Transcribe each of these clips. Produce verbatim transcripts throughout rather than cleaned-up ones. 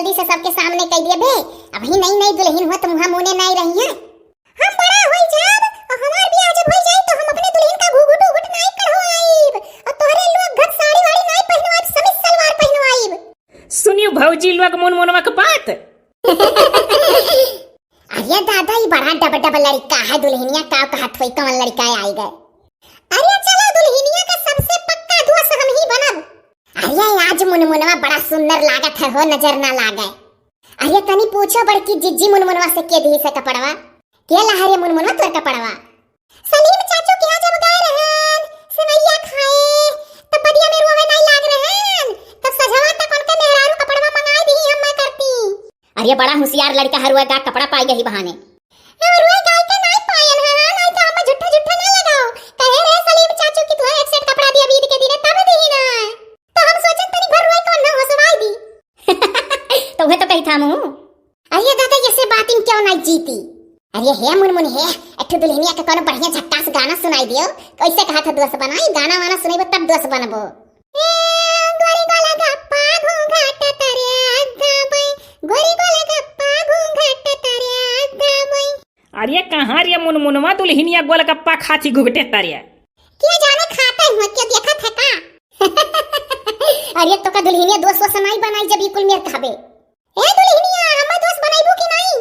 जल्दी से सबके सामने कह दिया बे, अबही नई नई दुलहिन हुआ तो मुँहा मुने नाई रही है। हम बड़ा होई जाब और हमार बियाह जब होई जाई तो हम अपने दुलहिन का घूघट उघट नाई कढ़वाइब और तोहरे लोग घर साड़ी वाड़ी नाई पहनवाइब, समीज सलवार पहनवाइब। सुनियो भौजी लोग मुनमुनवा के बात। अरे दादा, ई बड़ा डब डब लड़का है, दुलहिनिया का कहत होई, कौन लड़का आई गए? अरे चलो, दुलहिनिया का सबसे पक्का दोस्त हम ही बनब। अरे आज मुनमुनवा बड़ा सुंदर लागत है हो, नजर ना लागे। अरे तनी पूछो बड़की जिज्जी मुनमुनवा से, के दिहिस है कपड़वा? के लहा रे मुनमुनवा तोर कपड़वा? सलीम चाचू के यहाँ जब गए रहन सेवैया खाए, तब बदिया में रोवे नहीं लाग रहन, तब सझवा तक उनके मेहरारू कपड़वा मंगाई दी हम मैं करती। अरे बड़ा होशियार लड़का हरुआ गा कपड़ा पाई गई बहाने। अब रोए गाय के नाई पायन है, नाई तो हम झूठा झूठा ना लगाओ। कहे रहे सलीम चाचू कि तुहे एक सेट कपड़ा दिया ईद के दिने तब दी ना। तो हम सोचन तनी भर रोए कौन ना हंसवाई दी। तो वह तो कही था मुँह। अरे दादा, ऐसे बातिन क्यों ना जीती? अरे हे मुनमुन हे, एक ठो दुल्हनिया के कोनो बढ़िया झक्कास गाना सुनाई दियो। कैसे कहा था दोस्त बनाई, गाना वाना सुनेबो तब दोस्त बनबो। ए, गोरी गोलगप्पा घूंघट तरे अद्दा बई, गोरी गोलगप्पा घूंघट तरे अद्दा बई। अरे कहाँ रे मुनमुनवा दुल्हनिया गोलगप्पा खाती घुघटे तरे? के जाने खाते हुए के देखत है का? अरे तो का दुल्हनिया दोस्त वोस्त नाई बनाई जब ई कुल मेर कहबे। ए दुल्हनिया, हम्मे दोस्त बनाइबू कि नाई?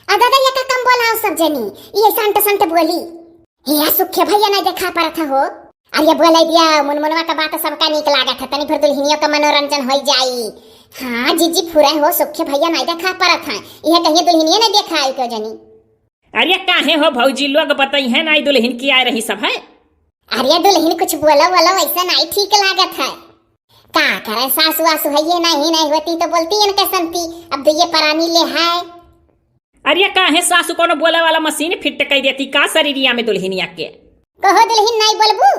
आ दादा, ये का कम बोलाओ सब जनी, ये संट संट बोली। हे सुखे भैया नाई देखा परत हो। अरे बोले दिया, मुनमुनवा का बात सबका नीक लागत है, तनी भर दुल्हनियों का मनोरंजन होई जाई। हाँ जिज्जी फुरे हो, सुखे भैया नाई देखा परत है, ये कहिए दुल्हनिया नाई देखा आई क्यों जनी। अरे काहे हो भौजी लोग, बताई है नाई दुल्हन की आए रही सब है। अरे दुल्हन कुछ बोलो बोलो, ऐसा नाई ठीक लागत है। का करे, सासु वासु है ये नहीं, नहीं होती तो बोलती इनके संती। अब दुइये परानी ले है। अरे काहे सासु कोनो बोले वाला मशीन फिट कर देती का शरीरिया में दुल्हनिया के? कहो दुल्हन नाई बोलबू?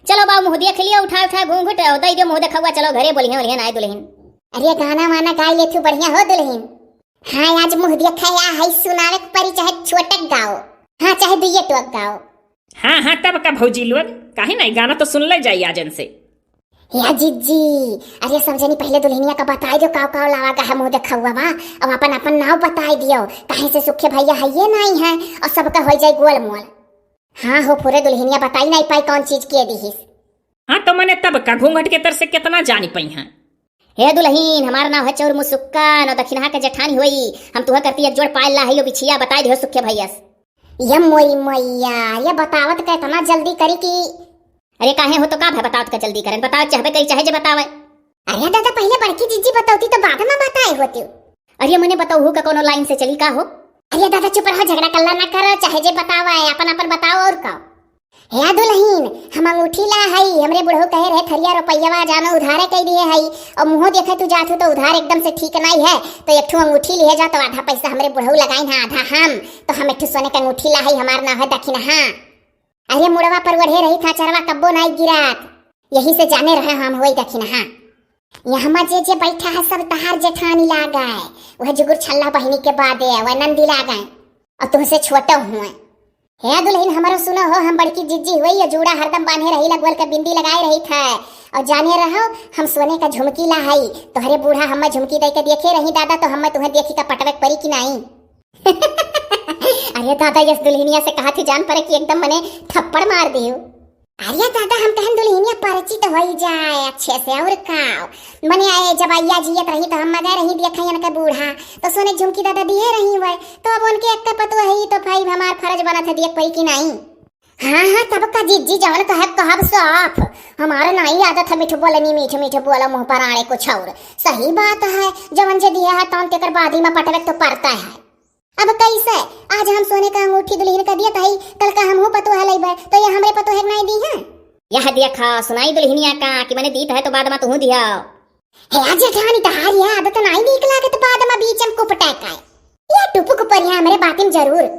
चलो बाबू मुँह देख लियो, उठा उठा घूंघट और दे दियो मुँह देखा हुआ, चलो घरे बोलिए बोलिए नाई दुल्हन। अरे गाना वाना गाई लेथू बढ़िया हो दुल्हन। हाँ आज मुँह देखा या है सुनावे के परी चाहे छोटक गाओ। हाँ चाहे दुइये टोक गाओ। हाँ हाँ तब का भौजी लोग, काहे नाई गाना तो सुन ले जाई आजन से। या जिज्जी, अरे सब जनी पहले दुल्हनिया का बताई दो काव काव लावा गहा मुँह देखा हुआ बा। अब अपन अपन नाव बताई दियो, काहे से सुखे भैया है ये नाई है और सबका हो जाए गोल मोल। हाँ हो फुरे दुल्हनिया बताई नाई पाई कौन चीज के दिहिस। हाँ तो मने तब का घूंघट के तर से कितना जानी पई हैं। हे दुल्हन, हमार नाव है चौर मुसुक्का, नौ दक्षिणहा के जेठानी होई। हम तुहा करती एक जोड़ पायल ला है यो बिछिया बताई दियो सुखे भैया से। ये मोरी मैया, ये बतावत का इतना जल्दी करी कि अरे काहे हो तो का भय बतावत का जल्दी करन, बतावे चाहबे करी चाहे जे बतावे। अरे दादा पहले बड़की जिज्जी बतौती तो बाद में बताए होती। अरे मने बतौहू का कोनो लाइन से चली का हो? अरे दादा चुप रहो, झगड़ा कल्ला ना करो, चाहे जे बतावा है अपन अपन बताओ और का। हे दुल्हन, हम अंगूठी ला हई, हमरे बुढ़ऊ कहे रहे थरिया रुपयवा जानो उधारे कई दिए हई, और मुँहो देखे तू जाथू तो उधार एकदम से ठीक नाई है, तो एक ठो अंगूठी लिहे जा तो आधा पैसा हमरे बुढ़ऊ लगाइन है आधा हम, तो हम एक ठो सोने के अंगूठी ला हई, हमार नाव है दखिनहा। अरे मुड़वा पर ओढ़े रही था चरवा कब्बो नाई गिरात, यही से जाने रहे हम होई दखिनहा। यहाँ जे जे बैठा है सब तहार जेठानी लागे, वह जुगुर छल्ला बहिनी के बादे वह नंदी लागे, और तुहसे छोटो हुए। हे दुल्हन हमरो सुनो हो, हम बड़की जिज्जी हुई, ये जूड़ा हरदम बांधे रही ला, गोल के बिंदी लगाए रही था, और जाने रहो हम सोने का झुमकी ला हई, तोहरे बूढ़ा हम्मे झुमकी दे के देखे रही दादा, तो हम्मे तुहे देखी का पटवे के परी कि नाई। अरे दादा, यस दुल्हनिया से कहा थी जान पड़े कि एकदम मने थप्पड़ मार दियो। अरे दादा, हम कहन दुल्हनिया परिचित होई जाए अच्छे से, और का? मने आए जब अइया जियत रही तो हम मजा रही देखा इनके बूढ़ा, तो सोने झुमकी दादा दिए रही हुए, तो अब उनके एक पतोह है तो भाई हमार फर्ज बनत है दिए परी कि नाई। हाँ हाँ, तब का जिज्जी जवन कहब कहब साफ, हमार नाई आदत है मीठ बोलनी, मीठ मीठ बोला मुँह पर आड़े कुछ और। सही बात है, जवन जे दिया है तौन तेकर बादी में पटवे तो पड़ता है। अब कैसे? आज हम सोने का अंगूठी दुल्हन का दियत हई, कल का हमहू पतोह लइबे, तो ये हमरे पतोह के नाई दी है? यह देखा, सुनाई दुल्हनिया का कि मने दीत है तो बाद में तुहू दिया। हे जेठानी, तहार यह आदत नाई नीक लागत, बाद में बीच में कुपटा का। ये टुपुक पर यहाँ हमरे बातिम जरूर।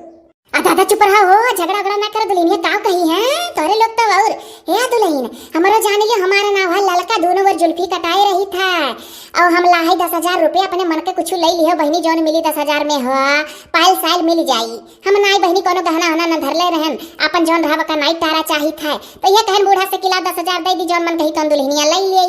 आ दादा चुप रहा हो, झगड़ा उगड़ा ना कर, दुल्हनिया का कही है, तोरे लोग तो और। हे दुल्हन, हमरो जान लियो, हमारा नाव है ललका, दोनों ओर जुल्फी कटाए रही था। और हम लाहे दस हजार रुपया, अपने मन के कुछ ले लियो बहिनी, जौन मिली दस हजार में हो, पायल सायल मिल जाई। हम नाई बहिनी कोनो गहना वहना न धरले रहन, अपन जौन रहा का नाई टारा चाही था। तो ये कहन बूढ़ा से किला दस हजार दे दी, जौन मन कही तौन दुल्हनिया ले ले।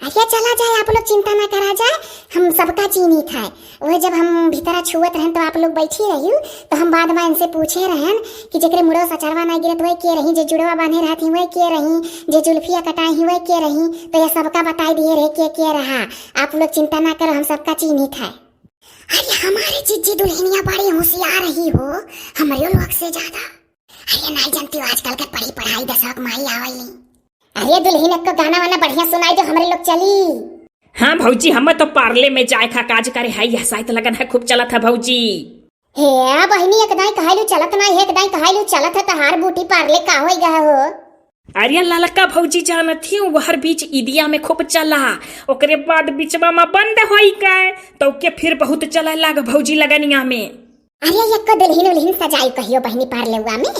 अच्छा, चला जाए, आप लोग चिंता ना करा जाए, हम सबका चीन्हित है। वह जब हम भीतरा छुअत रहन तो आप लोग बैठी रही, तो हम बाद में इनसे पूछे रहन कि जेकरे मुड़ो सचरवा ना गिरत हुए के रही, जे जुड़वा बांधे रहत ही हुए के रही, जे जुल्फिया कटाई हुए के रही, तो यह सबका बताई दिए रहे के के रहा। आप लोग चिंता ना करो, हम सबका चीन्हित है। अरे हमारे जिज्जी दुल्हनिया बड़ी होशियार रही हो, हमरे लोग से ज्यादा। अरे नाई जनती हो, आजकल के पढ़ी पढ़ाई दसवा के माई आवली। अरे दुल्हिन, एक गाना वाना बढ़िया सुनाई दो, हमरे लोग चली। हाँ भौजी, हम तो पार्ले में जाए खा काज करे है, यह साइत लगन है खूब चलत है भौजी। हे बहिनी, एक दाई कहाइलू चलत नाई है, एक दाई कहाइलू चलत है, तहार बूटी पार्ले का होई गए हो? अरे ललका भौजी जानत ही, वहर बीच इदिया में खूब चला, ओकरे बाद बिचवा में बंद होई गए, तो के फिर बहुत चले लाग भौजी लगनिया में। अरे यक्को दुल्हिन उल्हिन सजाई कहियो बहिनी पार्लेवा में।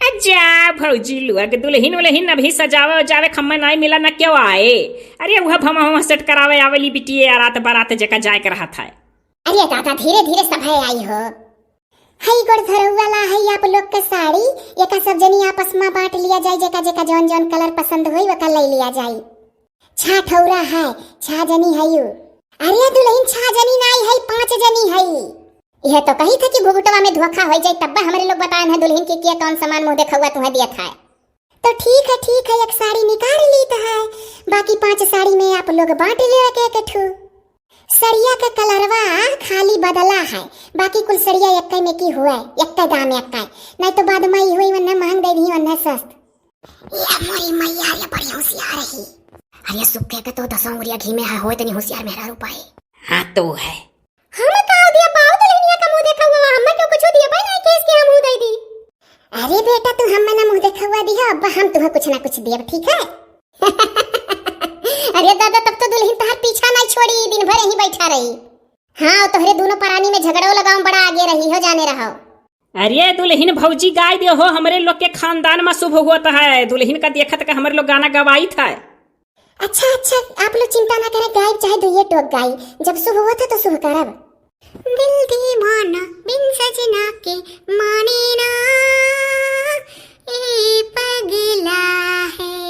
अच्छा भौजी लोग, दुल्हिन उल्हिन अभी सजावे उजावे खम्मे नाई मिला न क्यों आए। अरे वह भमा हुआ सेट करावे आवेली बिटिये आ रात बारात जेका जाए के रहत है। अरे दादा, धीरे धीरे सभे आई हो। हई गोड़ धरौआ ला हई आप लोग के साड़ी, एका सब जनी आपस में बांट लिया जाई, जेका जेका जौन जौन कलर पसंद होई ओका ले लिया जाई। छा ठौरा है, छा जनी हई उ। अरे दुल्हिन, छा जनी नाई हई, पाँच जनी हई। यह तो कही था कि भुगुटवा में धोखा हो जाए, तब हमरे लोग बताए हैं दुल्हिन के किया कौन सामान मुंह देखौआ तुम्हें दिया था। तो ठीक है, ठीक है, एक साड़ी निकाल ली तो है, बाकी पांच साड़ी में आप लोग बांट लियो एक एक ठू। सड़िया के कलरवा खाली बदला है, बाकी कुल सड़िया एक्के में की हुए, एक्के दाम एक्के, नहीं तो बाद में ई हुई वन्ने महंग दे दी वन्ने सस्त। ये मोरी मैया, ये बड़ी होशियार रही। अरे सुखे के तो दसों उंगरिया घी में है, होए तनी होशियार मेहरारू पाए। हाँ तो है। हम का दिया बाऊ दुल्हनिया का मुंह देखा हुआ, हम क्यों कुछ दिया भाई नहीं केस के हम मुंह दे दी। अरे बेटा, तू हम ना मुंह देखा हुआ दिया, अब हम तुम्हें कुछ ना कुछ दिया, ठीक है? अरे दादा, तब तो दुल्हन तहार पीछा नहीं छोड़ी, दिन भर यहीं बैठा रही। हाँ, तोहरे दोनों परानी में झगड़ो लगाओ, बड़ा आगे रही हो, जाने रहो। अरे दुल्हिन भौजी गाय दे हो, हमरे लोग के खानदान में शुभ होत है। दुल्हिन का देखत का हमरे लोग गाना गवाइत है। अच्छा, अच्छा, आप लोग चिंता ना करें, गायब चाहे दुइये टोक गाई, जब शुभ होत है तो शुभ करब। दिल दीवाना बिन सजना के माने ना, ए पगला है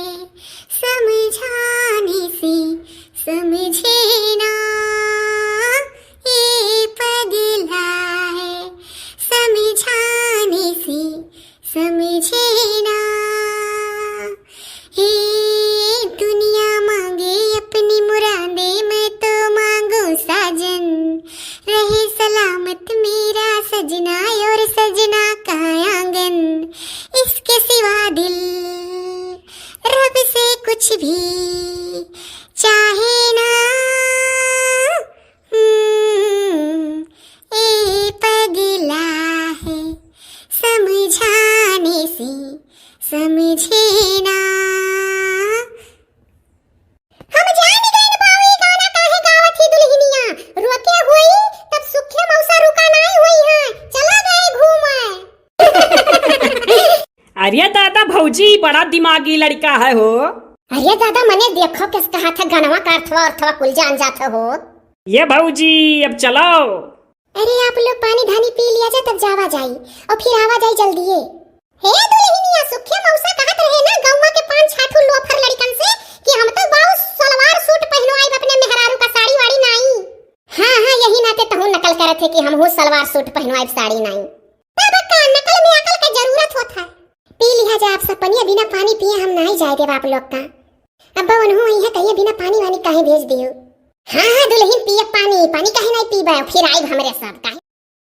समझाने से समझे ना, ए पगला है समझाने से समझे ना। हे दुनिया मांगे अपनी मुरादे, मैं तो मांगू साजन, रहे सलामत मेरा सजना और सजना का आंगन। इसके सिवा दिल रब से कुछ भी चाहे ना। हम्म, ए पगला है समझाने से समझे ना। हम जान गए बाऊ, ई गाना काहे गावत ही दुल्हनिया। रोके होई तब सुखे मौसा रुका नहीं होई है, चला गए घूमे। अरे दादा भौजी, बड़ा दिमागी लड़का है हो। अरे दादा, मने देखो किस कहा था, गनवा का अर्थवा अर्थवा कुल जान जात हो। ये भौजी, अब चलो। अरे आप लोग पानी धानी पी लिया जाए, तब जावा जाई और फिर आवा जाई जल्दिए। हे दुल्हनिया, सुखे मौसा कहत रहे ना गौवा के पांच छाठू लोफर लड़कन से कि हम तो बाऊ सलवार सूट पहनवाइब, अपने मेहरारू का साड़ी वाड़ी नाई। हाँ, हाँ, यही नाते तहूँ नकल करत है कि हमहूँ सलवार सूट पहनवाइब, साड़ी नाई। तब का नकल में अकल के जरूरत होत है। पी लिहा जा आप सब पनिया, बिना पानी पिए हम नाई जाए देब आप लोग का। अब्बा ओनहु आई है, कहिए बिना पानी वानी काहे भेज दियो। हाँ, हाँ, दुल्हन पिए पानी, पानी काहे नाई पीबे, फिर आइब हमरे सब, काहे?